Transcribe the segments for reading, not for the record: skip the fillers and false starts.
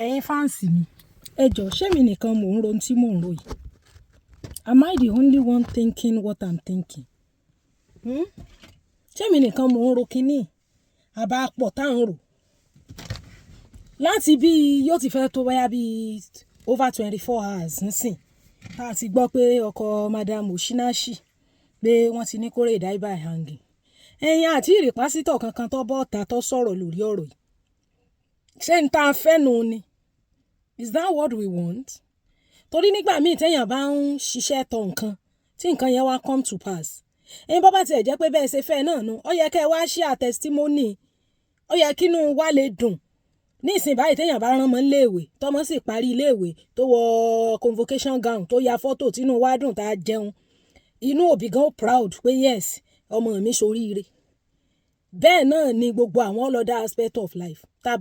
Ẹ̀yin fans mi, ẹ jọ̀ọ́, ṣé mi nìkan mò ń ro ohun tí mò ń ro yìí? Am I the only one thinking what I'm thinking? Hmm? Ṣé mi nìkan mò ń ro kíní? Àbá pọ̀ tá ń rò. Láti bí yóò ti fẹ́ tó bóyá bí over 24 hours nísìn, tá a ti gbọ́ pé ọkọ Madam Osinachi, pé wọ́n ti ní kó rè die by hanging. Ẹ̀yin àti ìrì pásítọ̀ kankan tó bọ́ ta tó sọ̀rọ̀ lórí ọ̀rọ̀ yìí. Ṣé n ta fẹ́ nu ni? Is that what we want? Torí nígbà míì téèyàn bá ń ṣiṣẹ́ tọ nǹkan, tí nǹkan yẹn wá come to pass, ẹ̀yin bá tiẹ̀ jẹ́ pé bẹ́ẹ̀ ṣe fẹ́ náà nu, ó yẹ kẹ́ ẹ wá share testimony, ó yẹ kínú wa lè dùn. Ní ìsìn báyìí, téèyàn bá rán ọmọ níléèwé, tọmọ sì parí iléèwé, tó wọ convocation gown, tó ya fọ́tò, tínú wa dùn, tá a jẹun, inú òbí gan proud pé yes, ọmọ mi ṣoríire. Bẹ́ẹ̀ náà ni gbogbo àwọn all other aspect of life. Tá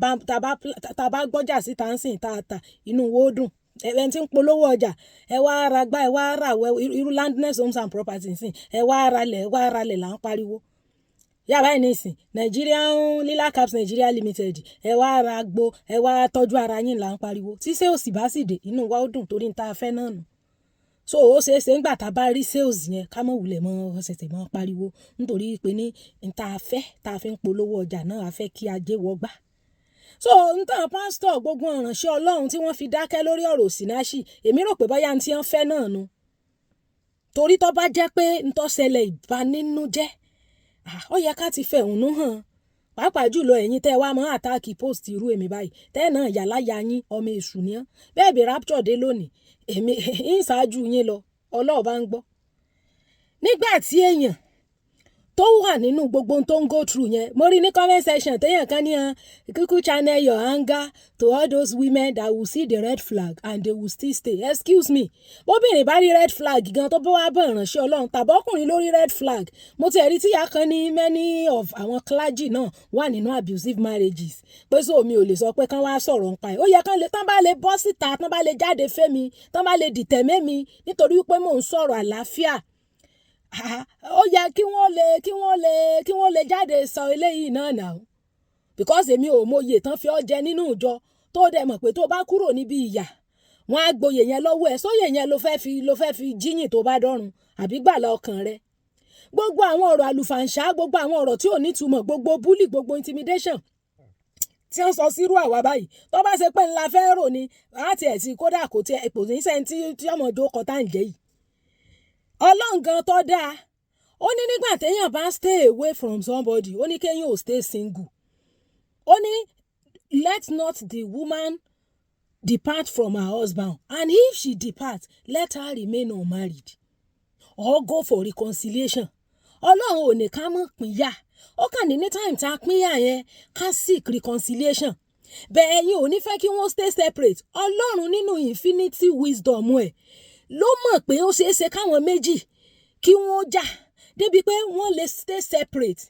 a bá gbọ́jà síta ń sìn, tá a tà, inú wo dùn. Ẹni tí ń polówó ọjà, ẹ wá ra gbá, ẹ wá rà wẹ, irú Landness Homes and Properties sìn, ẹ wá ralẹ̀, ẹ wá ralẹ̀ là ń pariwo. Yàrá ẹ̀ nísìn, Nigerian Lila Caps Nigeria Limited, ẹ wá ra gbo, ẹ wá tọ́jú ara yín là ń pariwo. Tí sales bá sì dé, inú wa ó dùn torí ń tá a fẹ́ náà nù. So ó ṣeé ṣe ńgbà tá a bá rí sales yẹn, ká mọ̀ wulẹ̀ mọ́ ṣẹ̀ṣẹ̀ mọ́ pariwo, nítorí pé ní n tá a fẹ́ tá a fi ń polówó ọjà náà, a fẹ́ kí ajé wọgbà. So n tàn pásítọ̀, gbogbo ìránṣẹ́ Ọlọ́run tí wọ́n fi dákẹ́ lórí ọ̀rọ̀ Osinachi, èmi rò pé bóyá n tí wọ́n fẹ́ náà nu. Torí tó bá jẹ́ pé n tó ṣẹlẹ̀ ìbanínújẹ́, ó yẹ ká ti fẹ̀hónú hàn, pàápàá jùlọ ẹ̀yin tẹ́ ẹ wá máa attack post irú èmi báyìí, tẹ́ ẹ̀ náà yàláyà yín, ọmọ èṣù ni ọ́. Bẹ́ẹ̀ bí rapture dé lónìí, èmi ń ṣáájú yín lọ, Ọlọ́ọ̀ bá ń gbọ́. Nígbà tí èèyàn tó wà nínú gbogbo ohun tó ń go through yẹn, mo rí ní comment section téèyàn kan ní hàn kúkú channel your anger to all those women that will see the red flag and they will still stay. Excuse me, bóbìnrin bá rí red flag gan, tó bá wá bọ̀ ìránṣẹ́ Ọlọ́run tàbí ọkùnrin lórí red flag, mo ti ẹ̀rí tíyà kan ní many of àwọn clergy náà wà nínú abusive marriages, pé so mi ò lè sọ pé kán wá sọ̀rọ̀ nípa ẹ̀. Ó yẹ kán lè tán bá lè bọ́ síta, tán bá lè jáde fẹ́mi, tán bá lè dìtẹ̀ mẹ́mi nítorí wípé mò ń sọ̀rọ̀ àlàáfíà, ó yẹ kí wọ́n lè jáde sọ eléyìí náà nà ó, because èmi ò mọyè tán fi ọ́ jẹ nínú ìjọ, tó dẹ̀ mọ̀ pé tó bá kúrò níbi ìyà, wọ́n á gboyè yẹn lọ́wọ́ ẹ̀. Sóyè yẹn ló fẹ́ fi jíyìn tó bá dọ́run àbí gbàlà ọkàn rẹ? Gbogbo àwọn ọ̀rọ̀ àlùfàǹṣá, gbogbo àwọn ọ̀rọ̀ tí ò nítumọ̀, gbogbo bully, gbogbo intimidation tí wọ́n sọ sírú àwa báyìí, tó bá ṣe pé ńlá fẹ́ rò ni láti ẹ̀ tí kódà kò tiẹ̀ kò ní sẹ́ni tí ọmọ ìjọ kọ tá à ń jẹ́ yìí. Ọlọ́run gan tó dáa, ó ní nígbà téèyàn bá stay away from somebody, ó ní kéèyàn ò stay single. Ó ní let not the woman depart from her husband, and if she depart, let her remain unmarried or go for reconciliation. Ọlọ́run ò ní ká mọ̀ pínyà, ó kàn ní ní time tá a pínyà yẹn, ká seek reconciliation. Bẹ́ẹ̀ ẹ̀yin ò ní fẹ́ kí wọ́n stay separate. Ọlọ́run nínú infinity wisdom ẹ̀ ló mọ̀ pé ó ṣeé ṣe káwọn méjì kí wọ́n jà débi pé wọ́n lè stay separate.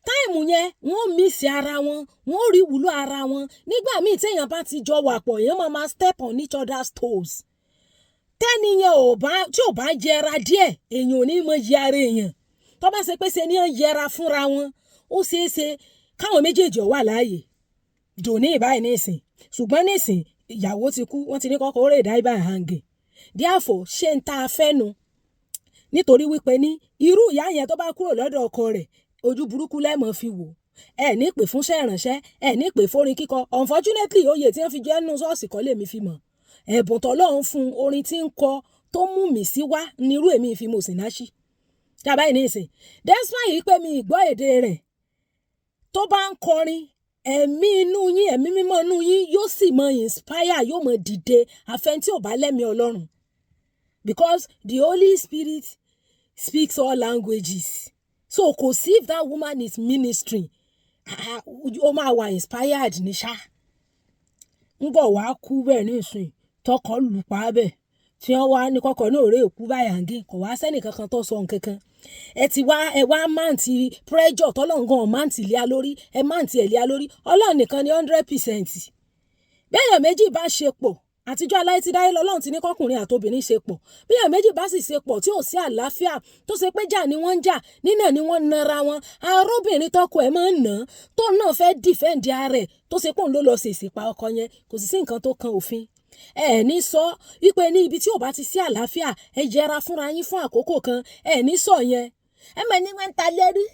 Time yẹn, wọ́n miss ara wọn, wọ́n rí ìwúlò ara wọn. Nígbà míì téèyàn bá ti jọ wà pọ̀, èèyàn máa máa step on each other's toes. Tẹ́ni yẹn ò bá tí ò bá yẹra díẹ̀, èèyàn ò ní mọ yẹ ara èèyàn. Tó bá ṣe pé ṣe ni wọ́n yẹra fúnra wọn, ó ṣeé ṣe káwọn méjèèjì ó wà láàyè dòní ìbáyìí nísìn. Ṣùgbọ́n nísìn, ìyàwó ti kú, wọ́n ti ní kọ́kọ́ ó rè die by hanging. Therefore, ṣé ń tá a fẹ́ nu? Nítorí wípé ní irú ìyá yẹn, tó bá kúrò lọ́dọ̀ ọkọ rẹ̀, ojú burúkú lẹ́mọ̀ fi wò. Ẹ ní pè fúnṣẹ́ ìrànṣẹ́, ẹ ní pè fórin kíkọ. Unfortunately, oyè tí wọ́n fi jẹ́ nínú ṣọ́ọ̀ṣì kọ́ lèmi fi mọ̀. Ẹ̀bùn tọ́lọ́run fún, orin tí ń kọ tó mú mi sí wá nírú èmi fi mọ̀ Osinachi tàbá yìí nísìn. Despite yìí pé mi ìgbọ́ èdè rẹ̀, tó bá ń kọrin, ẹ̀mí inú yín, ẹ̀mí mímọ́ inú yín yóò sì mọ inspire, yóò mọ dìde. Àfẹn tí ò bá lẹ́mìí Ọlọ́run, because the Holy Spirit speaks all languages. So kò sí, if that woman is ministering, ó máa wà inspired ní ṣá. Ń bọ̀ wá kú bẹ́ẹ̀ nísìnyí, tọkọ lù pa bẹ́ẹ̀, tí wọ́n wá ní kọ́kọ́ náà rè kú báyà ń gé, kò wá sẹ́nì kankan tó sọ nǹkan kan. Ẹ ti wá, ẹ wá mount pressure tọ́lọ́run mount lé a lórí, ẹ mount ẹ̀ lé a lórí. Ọlọ́run nìkan ní 100%. Bẹ́ẹ̀yàn méjì bá ṣe pọ̀, Àtijọ́ aláyé ti dáyé lọ́lọ́run ti ní kọkùnrin àtobìnrin ṣe pọ̀. Bí èèyàn méjì bá sì ṣe pọ̀ tí ò sí àlàáfíà, tó ṣe pé jà ni wọ́n ń jà, nínà ni wọ́n ń nara wọn. Arúbìnrin tọkọ ẹ̀ máa ń nà án, tó náà fẹ́ defend ara rẹ̀, tó ṣe pé òun ló lọ ṣèṣì pa ọkọ yẹn, kò sì sí nǹkan tó kan òfin. Ẹ ní sọ wípé ní ibi tí ò bá ti sí àlàáfíà, ẹ yẹra fúnra yín fún àkókò kan. Ẹ ní sọ yẹn. Ẹ mọ̀ ní wọ́n ń ta lérí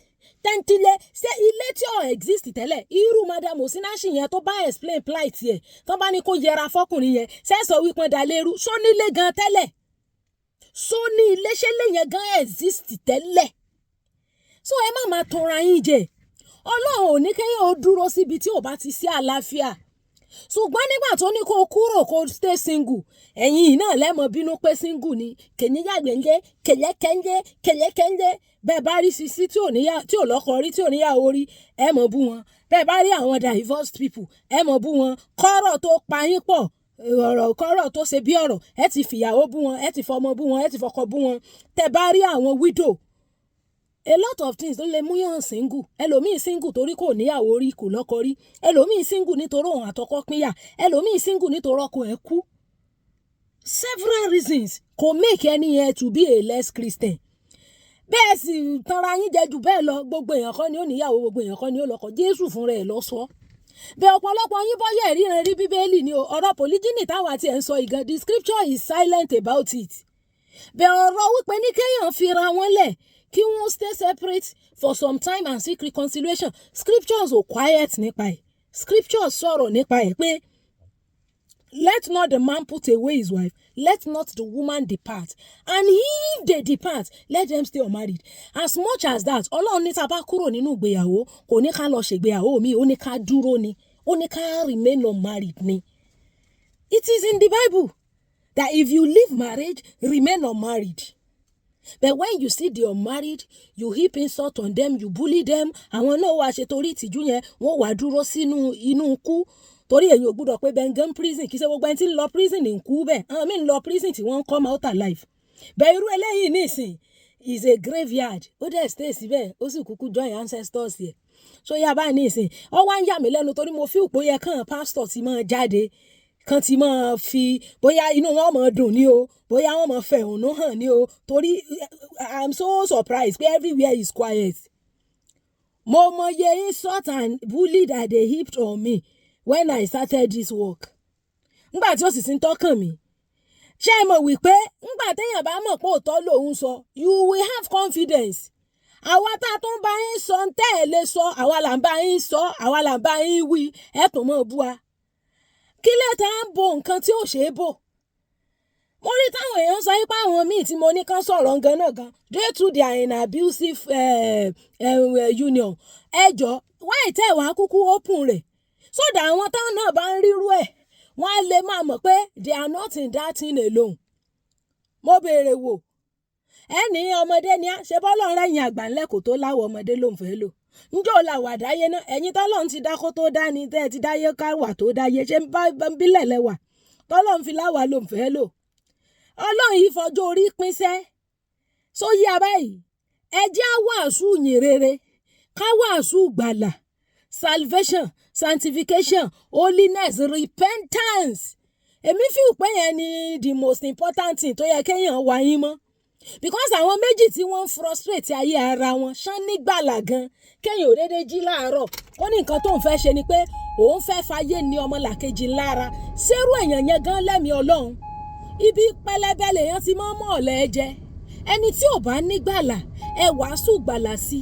tẹ́ntilẹ̀ ṣé ilé tí ò exist tẹ́lẹ̀. Irú Madam Osinachi yẹn tó bá explain plight yẹ, tó bá ní kó yẹra fọkùnrin yẹn, ṣe sọ wípé da lérú? Ṣó nílé gan tẹ́lẹ̀? Ṣó ní ilé? Ṣé lè yẹn gan exist tẹ́lẹ̀? So ẹ má máa tanra yín jẹ. Ọlọ́run ò ní kéèyàn ó dúró síbi tí ò bá ti sí àlàáfíà, ṣùgbọ́n nígbà tó ní kó kúrò, kó stay single, ẹ̀yin náà lẹ́mọ̀ bínú pé single ni kèníyàgbẹ́ńjẹ́ kèlẹ́kẹ́ńjẹ́ kèlẹ́kẹ́ńjẹ́. Bẹ́ẹ̀ bá rí sisi tí ò níyà, tí ò lọ́kọ rí, tí ò níyàwó rí, ẹ mọ̀ bú wọn. Bẹ́ẹ̀ bá rí àwọn divorced people, ẹ mọ̀ bú wọn. Kọ́rọ̀ tó pa yín pọ̀, ọ̀rọ̀ kọ́rọ̀ tó ṣe bí ọ̀rọ̀, ẹ ti fìyàwó bú wọn, ẹ ti fọmọ bú wọn, ẹ ti fọkọ bú wọn. Tẹ bá rí àwọn widow, a lot of things ló lè mú yàn single. Ẹlòmíì single torí kò níyàwó rí, kò lọ́kọ rí. Ẹlòmíì single nítorí òun àtọkọ pínyà. Ẹlòmíì single nítorí ọkọ ẹ̀ kú. Several reasons kò make ẹni yẹn to be a less Christian. Bẹ́ẹ̀ sì tanra yín jẹ jù bẹ́ẹ̀ lọ. Gbogbo èèyàn kọ́ ni ó níyàwó, gbogbo èèyàn kọ́ ni ó lọ́kọ. Jésù fúnra ẹ̀ lọ sọ bẹ́ẹ̀. Ọ̀pọ̀lọpọ̀ yín bọ́yẹ̀ ríran rí Bíbélì ni o. Ọ̀rọ̀ polygyny táwa ti ẹ̀ ń sọ ìgan, the scripture is silent about it. Bẹ́ẹ̀ ọ̀rọ̀ wípé ní kéèyàn fira wọn lẹ̀, kí wọ́n stay separate for some time and seek reconciliation, scriptures ò quiet nípa ẹ̀. Scriptures sọ̀rọ̀ nípa ẹ̀ pé let not the man put away his wife, let not the woman depart, and if they depart, let them stay unmarried. As much as that, Ọlọ́run ní tá a bá kúrò nínú ìgbéyàwó, kò ní ká lọ ṣègbéyàwó mi, ó ní ká dúró ni, ó ní ká remain unmarried ni. It is in the Bible that if you leave marriage, remain unmarried. But when you see the unmarried, you heap insult on them, you bully them. Àwọn náà wàá ṣe torí ìtìjú yẹn, wọ́n wàá dúró sínú inú kú, torí èyí ò gbúdọ̀ pé bengan prison. Kì í ṣe gbogbo ẹni tí ń lọ prison ní kú bẹ́ẹ̀. Àwọn míì ń lọ prison tí wọ́n ń come out alive. Bẹ́ẹ̀ irú eléyìí nísìn is a graveyard. Ó dẹ̀ stay síbẹ̀, ó sì kúkú join ancestors yẹ. So yá báyìí nísìn, ó wá ń yà mí lẹ́nu torí mo feel pé ó yẹ kàn pastor ti máa jáde kan, ti máa fi bóyá inú wọn máa dùn ní o, bóyá wọn máa fẹ̀hónú hàn ní o, torí I'm so surprised pé everywhere is quiet. Mo mọye insult and bully that they heaped on me when I started this work, ngbà tí ó sì ti ń tọ́kàn mi. Ṣé ẹ mọ̀ wípé ngbà téèyàn bá mọ̀ pé òótọ́ lòun sọ, you will have confidence. Àwa tá a tún bá yín sọ ń tẹ́ ẹ lè sọ, àwa là ń bá yín sọ, àwa là ń bá yín wí, ẹ tún mọ̀ bú wa. Kí lè tá ń bo nǹkan tí ò ṣeé bò? Mo rí táwọn èèyàn sọ pé àwọn míì tí mo ní kán sọ̀rọ̀ gan náà gan, they too, they are in abusive union. Ẹ jọ, wáyé tẹ́ wàá kúkú open rẹ̀ so that àwọn táwọn náà bá ń rírú ẹ̀, wọ́n á lè máa mọ̀ pé they are not in that thing alone. Mo béèrè wò, ẹni ọmọdé ni á ṣe bọ́lọ́run rẹ̀yìn àgbà ńlẹ̀ kò tó láwọ̀ ọmọdé ló ń fẹ́ lò. Njó la wà dáyé náà? Ẹ̀yin tọ́lọ́run ti dá kó tó dá ni, tẹ́ ẹ ti dáyé ká wà tó dáyé, ṣé bílẹ̀ lẹ́wà tọ́lọ́run fi láwà ló ń fẹ́ lò? Ọlọ́run yìí fọjọ́ orí pínṣẹ́ sóyí abáyìí. Ẹ jẹ́ á wàásù yìn rere, ká wàásù gbàlà, salvation, sanctification, holiness, repentance. Èmi feel pé yẹn ni the most important thing tó yẹ kéèyàn wá yín mọ́, because àwọn méjì tí wọ́n ń frustrate ayé ara wọn ṣán nígbàlà gan. Kéèyàn ò déédéé jí láàárọ̀, ó ní nǹkan tóun fẹ́ ṣe ni pé òun fẹ́ fayé ní ọmọlàkejì lára. Ṣérú èèyàn yẹn gan lẹ́mìí Ọlọ́run? Ibi pẹlẹbẹ lèèyàn ti máa ń mọ̀ ọ̀lẹ́ jẹ. Ẹni tí ò bá nígbàlà, ẹ wàásù gbàlà sí.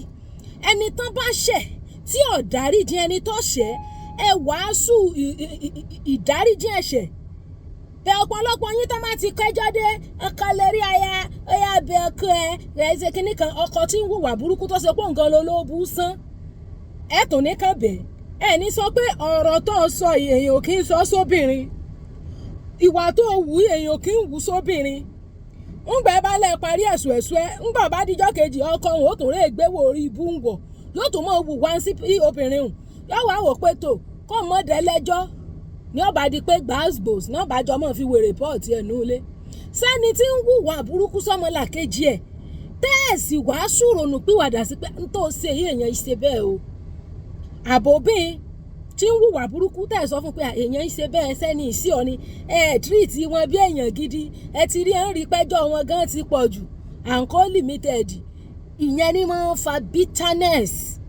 Ẹni tán bá ṣẹ̀ tí ò dáríjì ẹni tó ṣẹ̀, ẹ wàásù ìdáríjì ẹ̀ṣẹ̀. Bẹ́ẹ̀ ọ̀pọ̀lọpọ̀ yín tó máa ti kẹjọ́ dé, ọkọ lórí aya, ó yà bẹ ọkọ ẹ rẹ̀ ṣe kínní kan, ọkọ tí ń hùwà burúkú tó ṣe pé nǹkan ló ló bú sán, ẹ tún ní kàn bẹ́ẹ̀. Ẹ ní sọ pé ọ̀rọ̀ tó sọ, èèyàn ò kí ń sọ sóbìnrin. Ìwà tó wù, èèyàn ò kí ń wù sóbìnrin. Ńgbà bá lẹ parí ẹ̀sùn ẹ̀sùn ẹ, ńgbà bá díjọ́ kejì, ọkọ òun ó tún rè gbéwò orí ibú ń wọ̀, yóò tún mọ̀ wù wá sí obìnrin hùn, yóò wá wò pé tó kó mọ̀ dẹ́lẹ́jọ́ ní ọba di pé gbàgbòs ní ọba jọmọ́ fi wèrè pọ́ọ̀tì ẹ̀ nulẹ̀. Sẹ́ni tí ń hùwà burúkú sọ́mọlàkejì ẹ̀, tẹ́ẹ̀sì wàásù ronú pìwàdà sí pé n tó ṣe èyí, èèyàn ṣe bẹ́ẹ̀ o. Àbòbín tí Tí ń hùwà burúkú, tẹ̀ sọ fún pé èèyàn ń ṣe bẹ́ẹ̀ sẹ́ni ìsí ọ ni, ẹ treat wọn bí èèyàn gidi. Ẹ ti rí ẹ ń rí pẹ́jọ́ wọn gan ti pọ̀ jù and co limited. Ìyẹn ni máa ń fa bitterness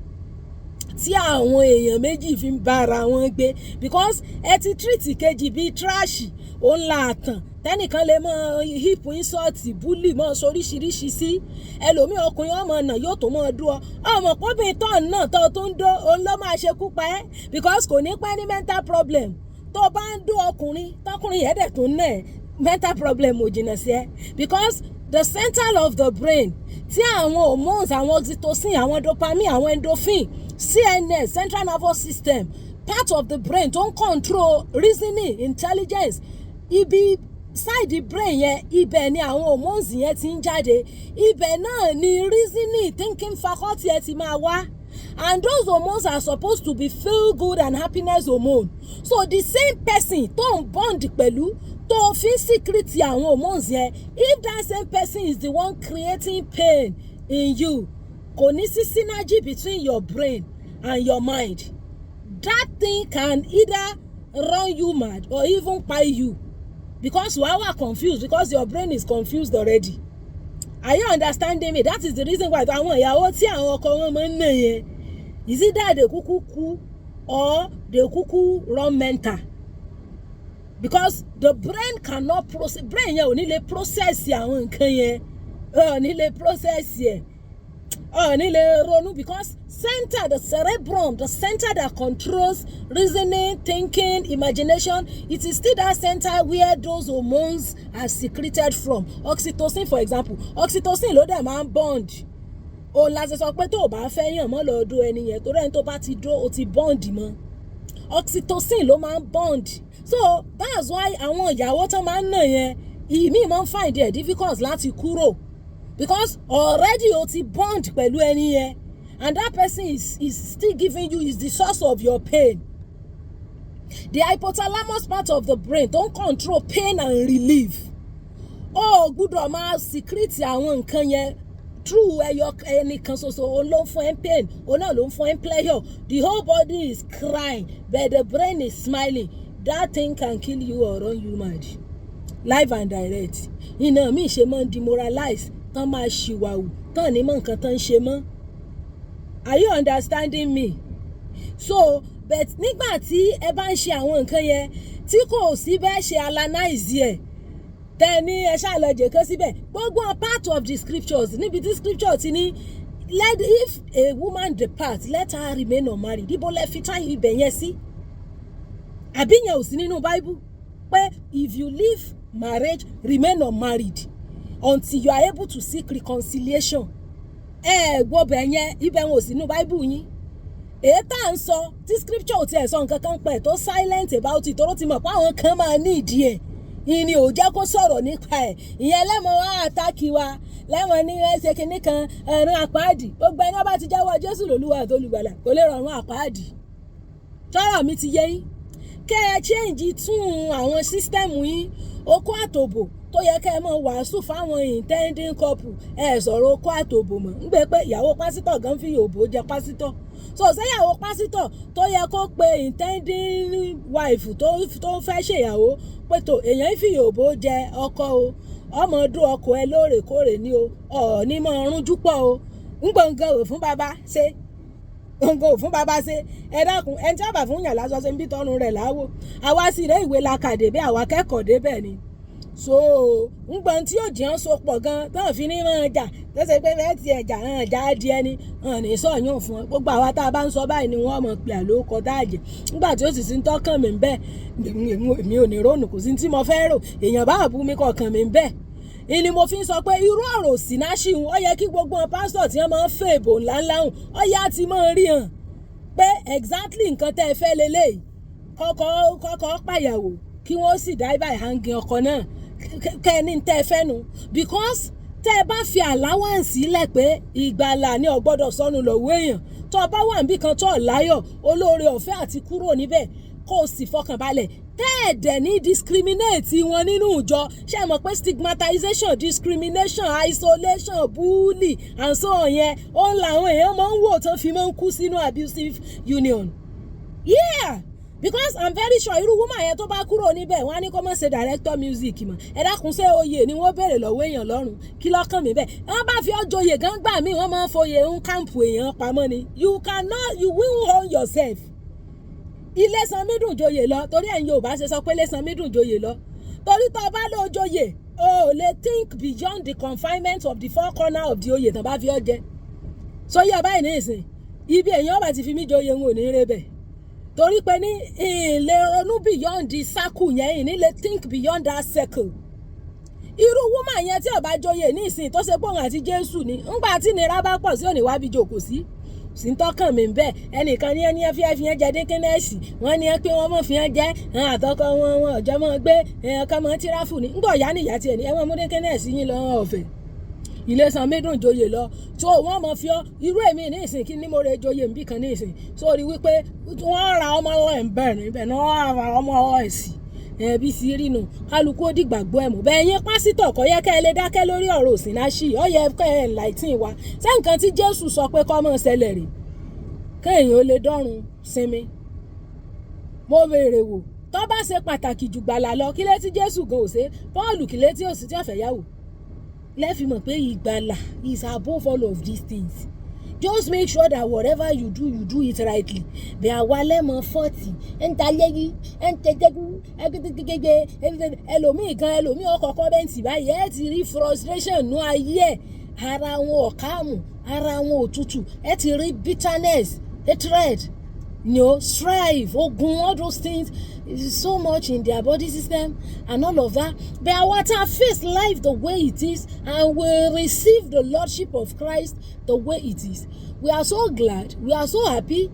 tí àwọn èèyàn méjì fi ń bára wọn gbé, because ẹ ti treat kejì bíi trash. Òun la àtàn tẹnìkan lè mọ heap insult, bully, mọ soríṣiríṣi sí ẹlòmíì. Ọkùnrin ọmọ náà yóò tó mọ dún ọ, ọmọ pọ́bìnrin tó náà tó tó ń dó, òun ló máa ṣekú pa ẹ́, because kò ní pẹ́ ní mental problem. Tó bá ń dó ọkùnrin, tọkùnrin yẹn dẹ̀ tó ń nà ẹ́, mental problem ò jìnnà sí ẹ, because the center of the brain tí àwọn hormones, àwọn oxytocin, àwọn dopamine, àwọn endorphin, CNS, central nervous system, part of the brain tó ń control reasoning, intelligence, ibi side brain yẹn, ibẹ̀ ni àwọn hormones yẹn ti ń jáde. Ibẹ̀ náà ni reasoning, thinking faculty ẹ ti máa wá, and those hormones are supposed to be feel good and happiness hormone. So the same person tó ń bond pẹ̀lú, tó fi ń secrete àwọn hormones yẹn, if that same person is the one creating pain in you, kò ní sí synergy between your brain and your mind. That thing can either run you mad or even kpai you, because wàá wà confused, because your brain is confused already. Are you understanding me? That is the reason why àwọn ìyàwó tí àwọn ọkọ wọn máa ń nà yẹn, is either they kúkú kú or they kúkú run mental, because the brain cannot process. Brain yẹn ò ní lè process àwọn nǹkan yẹn, ò ní lè process yẹn, ò ní lè ronú, because center, the cerebrum, the center that controls reasoning, thinking, imagination, it is still that center where those hormones are secreted from. Oxytocin, for example. Oxytocin ló dẹ̀ máa ń bond. Òun la ṣe sọ pé tó o bá fẹ́ yàn mọ́, lọ dó ẹni yẹn, torí ẹni tó bá ti dó o ti bond mọ́. Oxytocin ló máa ń bond. So that's why àwọn ìyàwó tó máa ń nà yẹn, ìmíì máa ń find it difficult láti kúrò, because already o ti bond pẹ̀lú ẹni yẹn, and that person is still giving you, is the source of your pain. The hypothalamus part of the brain tó ń control pain and relief, ó gbúdọ̀ máa secrete àwọn nǹkan yẹn through ẹyọ ẹnìkan ṣoṣo. Òun ló ń fún ẹ pain, òun náà ló ń fún ẹ pleasure. The whole body is crying but the brain is smiling. That thing can kill you or run you mad, live and direct. Iná mi ṣe máa ń demoralize, tán máa ṣìwàwù, tán ní mọ̀ nǹkan tán ń ṣe mọ́. Are you understanding me? So, but nígbà tí ẹ bá ń ṣe àwọn nǹkan yẹn, tí kò sí bẹ́ẹ̀ ṣe analyze ẹ̀, tẹ ní ẹ ṣáà lọ jẹ̀kọ́ síbẹ̀, gbogbo part of the scriptures níbi tí scripture ti ní, "Let, if a woman depart, let her remain unmarried," ibo lẹ fi táyì ibẹ̀ yẹn sí? Àbí yẹn ò sí nínú Bible pé if you leave marriage, remain unmarried until you are able to seek reconciliation? Ẹ gbọ́ bẹ̀ yẹn, ibẹ̀ wọn ò sí nínú Bible yín. Èyí tá à ń sọ tí scripture ò tiẹ̀ sọ nǹkan kan pẹ̀, tó silent about it, tó ti mọ̀ pé àwọn kan máa ní ìdí ẹ̀, ìní ò jẹ́ kó sọ̀rọ̀ nípa ẹ̀. Ìyẹn lẹ́mọ̀ wá attack wa, lẹ́mọ̀ ní ẹ ṣe kinní kan, ẹ̀rùn àpáàdì. Gbogbo ẹni bá ti jẹ́wọ́ Jésù lólúwa àti olùgbàlà kò lè rọrùn àpáàdì. Tọ́rọ̀ mi ti yé yín. Kẹ́ ẹ change tún àwọn system yín. Okó àtòbò tó yẹ kẹ́ ẹ mọ̀ wàásù fáwọn intending couple, ẹ sọ̀rọ̀ okó àtòbò mọ̀ ń gbé pé ìyàwó pásítọ̀ gan fi òbò jẹ pásítọ̀. So ṣéyàwó pásítọ̀ tó yẹ kó pe intending wife tó fẹ́ ṣèyàwó pé tó èèyàn fi òbò jẹ ọkọ o, ọmọ ọdún ọkọ ẹ lóòrèkóòrè ní o, ọ̀ọ́ni mọ̀ ọ̀rúnjú pọ̀ o, ń gbọ̀ngàn ò fún bàbá ṣe, gbọ̀ngàn ò fún bàbá ṣe. Ẹ dákun, ẹni tí a bá fún yàn lásán ṣe ń bí tọrùn rẹ̀ láwò. Àwa sì rẹ́ ìwé la kàdé bí àwa kẹ́kọ̀ọ́ débẹ̀ ni. So ngbọ̀n tí yóò jẹ́ so pọ̀ gan tán fi ní máa jà, tẹ́sẹ̀ pé fẹ́ẹ́ tiẹ̀ jà hàn já díẹ̀ ni hàn ní sọ̀yún fún ọ. Gbogbo àwa tá a bá ń sọ báyìí ni wọ́n mọ̀ pé àlókọ dáàjẹ́. Nígbà tí ó sì sí ń tọ́kàn mi bẹ́ẹ̀, mi ò ní rónù, kò sí tí mo fẹ́ rò. Èèyàn bá bú mi kọ̀ọ̀kan mi bẹ́ẹ̀ ìní mo fi ń sọ pé irú ọ̀rọ̀ òsínàṣì ń ó yẹ kí gbogbo wọn pásítọ̀ tí wọ́n máa ń fẹ́ èbò ńláńlá hùn, ó yá ti máa rí hàn pé exactly nǹkan tẹ́ ẹ fẹ́ leléyìí. Kọ́kọ́ kọ́kọ́ pàyàwó, kí wọ́n sì die by hanging ọkọ náà, kẹ́ ẹ ní tẹ́ ẹ fẹ́ nu, because tẹ́ ẹ bá fi allowance sílẹ̀ pé ìgbàlà ni ò gbọ́dọ̀ sọnù lọ́wọ́ èèyàn, tó o bá wà níbì kan tó o láyọ̀, olóore ọ̀fẹ́ àti kúrò níbẹ̀, kó o sì fọkàn balẹ̀, tẹ́ ẹ̀ dẹ̀ ní discriminate wọn nínú ìjọ. Ṣé ẹ mọ̀ pé stigmatization, discrimination, isolation, bully and so on yẹn, ó ń làwọn èèyàn máa ń wò tán fi máa ń kú sínú abusive union. Yeah, because I'm very sure irú woman yẹn, tó bá kúrò níbẹ̀, wọ́n á ní kó má ṣe director music mọ́. Ẹ dákun, ṣé oyè ni wọ́n béèrè lọ́wọ́ èèyàn lọ́rùn? Kí lọ́kàn mi bẹ́ẹ̀? Wọ́n bá fi ọjọ́ oyè gan gbà mí, wọ́n máa ń foyè ń camp èèyàn pamọ́ ni. You cannot, you will own yourself. Ilé san mí dùn joyè lọ, torí ẹ̀yin Yorùbá ṣe sọ pé ilé san mí dùn joyè lọ, torí tó o bá lọ joyè, o ò lè think beyond the confinement of the four corner of the oyè tán bá fi ọ jẹ. Sọyí ọba yìí ní ìsìn, ibi èèyàn ọba ti fi mí joyè, ń ò ní rẹ bẹ̀, torí pé ní ìlè ronú beyond the circle yẹn, ìní lè think beyond that circle. Irú woman yẹn, tí ó bá joyè ní ìsìn, tó ṣe pòun àti Jésù ni, ńgbà tí ìnira bá pọ̀ sí, òní wá bí jòkó sí sí ń tọ́kàn mi bẹ́ẹ̀. Ẹnìkan ní ẹni fi fi jẹ deaconess, wọ́n ní pé wọ́n mọ̀ fi hàn jẹ́ àtọkọ wọn, wọn ọ̀jọ́ mọ́ gbé ọkọ mọ́ tíráfù ní ńgbọ̀ ìyá níyà tiẹ̀ ní ẹ wọ́n mú deaconess yín lọ ọ̀fẹ́. Ilé san mídùn joyè lọ tó wọ́n mọ̀ fi ọ́. Irú èmi ní ìsìn, kí ni mo rè joyè nbí kan ní ìsìn sórí wípé wọ́n ra ọmọ ẹ̀ ń bẹ̀rẹ̀ níbẹ̀ náà, wọ́n ra ọmọ ẹ̀ sí ẹbí sí rínu kálukú ó dìgbàgbọ́ ẹ̀ mú bẹ́ẹ̀. Yín pásítọ̀, kò yẹ kẹ́ ẹ lè dákẹ́ lórí ọ̀rọ̀ Osinachi. Ó yẹ kẹ́ ẹ enlighten wa. Ṣé nǹkan tí Jésù sọ pé kó máa ṣẹlẹ̀ rè, kéèyàn ó lè dọ́run sinmi? Mo béèrè wò, tó bá ṣe pàtàkì jù gbàlà lọ, kí lé tí Jésù gan ò ṣe? Pọ́ọ̀lù, kí lé tí ò sí tí ọ̀fẹ́ yàwó lẹ́ẹ̀fì mọ̀ pé ìgbàlà is above all of these things? Just make sure that whatever you do, you do it rightly. Bí àwa lẹ́mọ̀ 40 ẹ̀ ń ta léyìí, ẹ̀ ń tẹ́tẹ́kú ẹ̀ gbẹgbẹgbẹ, ẹlòmíì gan, ẹlòmíì ọkọ̀ comment báyìí, ẹ̀ ti rí frustration nú ayé ẹ̀, ara wọn ò káàmù, ara wọn ò tutù, ẹ̀ ti rí bitterness, hatred, strife, ogun, all those things is so much in their body system and all of that. But our to face life the way it is and we receive the lordship of Christ the way it is. We are so glad, we are so happy,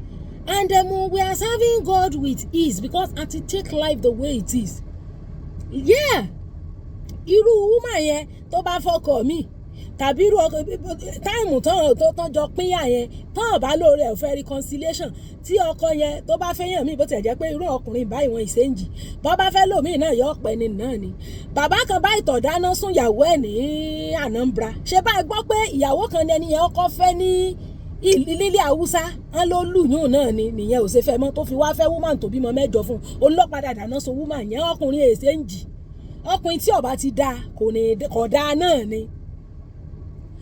and we are serving God with ease because and to take life the way it is. Yeah, irú woman yẹn, tó bá fọkọ mi tàbí irú ọkọ time tán tó tán jọ pínyà yẹn, tán bá lóore ọ̀fẹ́ reconciliation, tí ọkọ yẹn tó bá fẹ́ yàn mí, bó tiẹ̀ jẹ́ pé irú ọkùnrin báyìí wọn ìṣèǹjì, bọ́ bá fẹ́ lòmíì náà yọ ọ̀pẹ ni náà ni. Bàbá kan bá ìtọ̀ dáná sún ìyàwó ẹ̀ ní Anambra. Ṣé bá a gbọ́ pé ìyàwó kan ní ẹni yẹn ọkọ fẹ́ ní nílé Haúsá wọn ló lù yún náà ni nìyẹn ò ṣe fẹ́ mọ́, tó fi wá fẹ́ woman tó bímọ 8 fún un, olọ́padà dáná sun woman yẹn. Ọkùnrin èsè ń jì, ọkùnrin tí ó bá ti dáa kò ní kò dáa náà ni.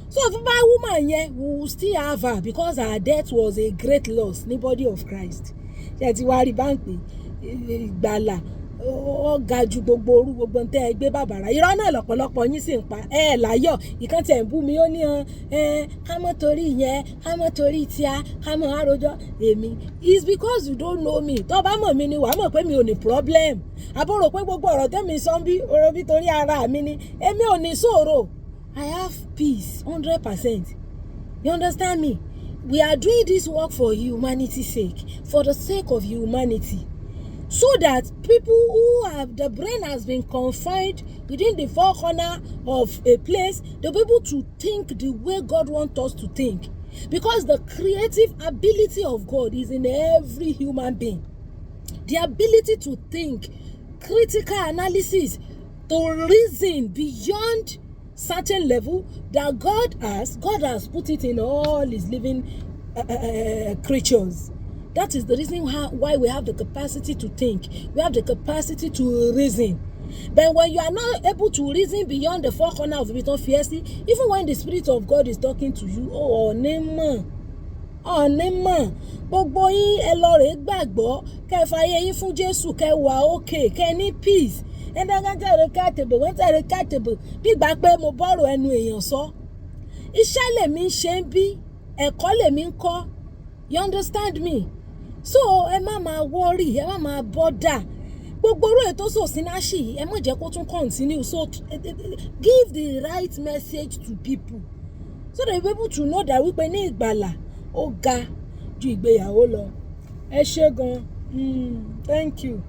So fún bá woman yẹn, we will still have her because her death was a great loss ní body of Christ. Ṣe ti wá rí báńpì ìgbàlà ó ga ju gbogbo orú gbogbo ntẹ́ ẹ gbé bàbàrà? Irọ́ náà lọ́pọ̀lọpọ̀ yín sì ń pa ẹ láyọ̀. Ìkan tẹ̀ ń bú mi, ó ní ẹ ká mọ́ torí yẹn, ká mọ́ torí tíá, ká mọ́ àròjọ èmi. It's because you don't know me. Tó bá mọ̀ mi ni wàá mọ̀ pé mi ò ní problem. Àbúrò pé gbogbo ọ̀rọ̀ tẹ́mi sọ ń bí ọ̀rọ̀ bí torí ara mi ni, èmi ò ní ṣòro. I have peace 100%. You understand me? We are doing this work for humanity's sake, for the sake of humanity, so that people who have the brain has been confined within the four corner of a place, they'll be able to think the way God wants us to think, because the creative ability of God is in every human being. The ability to think, critical analysis, to reason beyond certain level that God has put it in all his living creatures. That is the reason why we have the capacity to think, we have the capacity to reason. But when you are not able to reason beyond the four corner of ibi tó fi ẹ́ sí, even when the Spirit of God is talking to you, ó ọ̀ní mọ̀, ọ̀ní mọ̀. Gbogbo yín, ẹ lọ rèé gbàgbọ́, kẹ́ fàyè yín fún Jésù, kẹ́ wà okay, kẹ́ ní peace. Ẹ̀ẹ́dẹ́gbẹ́ntẹ̀rẹ̀ kàtẹ́bù wẹ́ntẹ̀rẹ̀ kàtẹ́bù bí gbà pé mo bọ́rọ̀ ẹnu èèyàn sọ. Iṣẹ́ lèmi ń ṣe ń bí, ẹ̀kọ́ lèmi ń kọ́. You understand me? So ẹ má máa worry, ẹ má máa bother. Gbogbo orú ètò Osinachi yìí, ẹ má jẹ́ kó tún continue. So give the right message to people so they be able to know that wípé ní ìgbàlà ó ga ju ìgbéyàwó lọ. Ẹ ṣé gan. Thank you.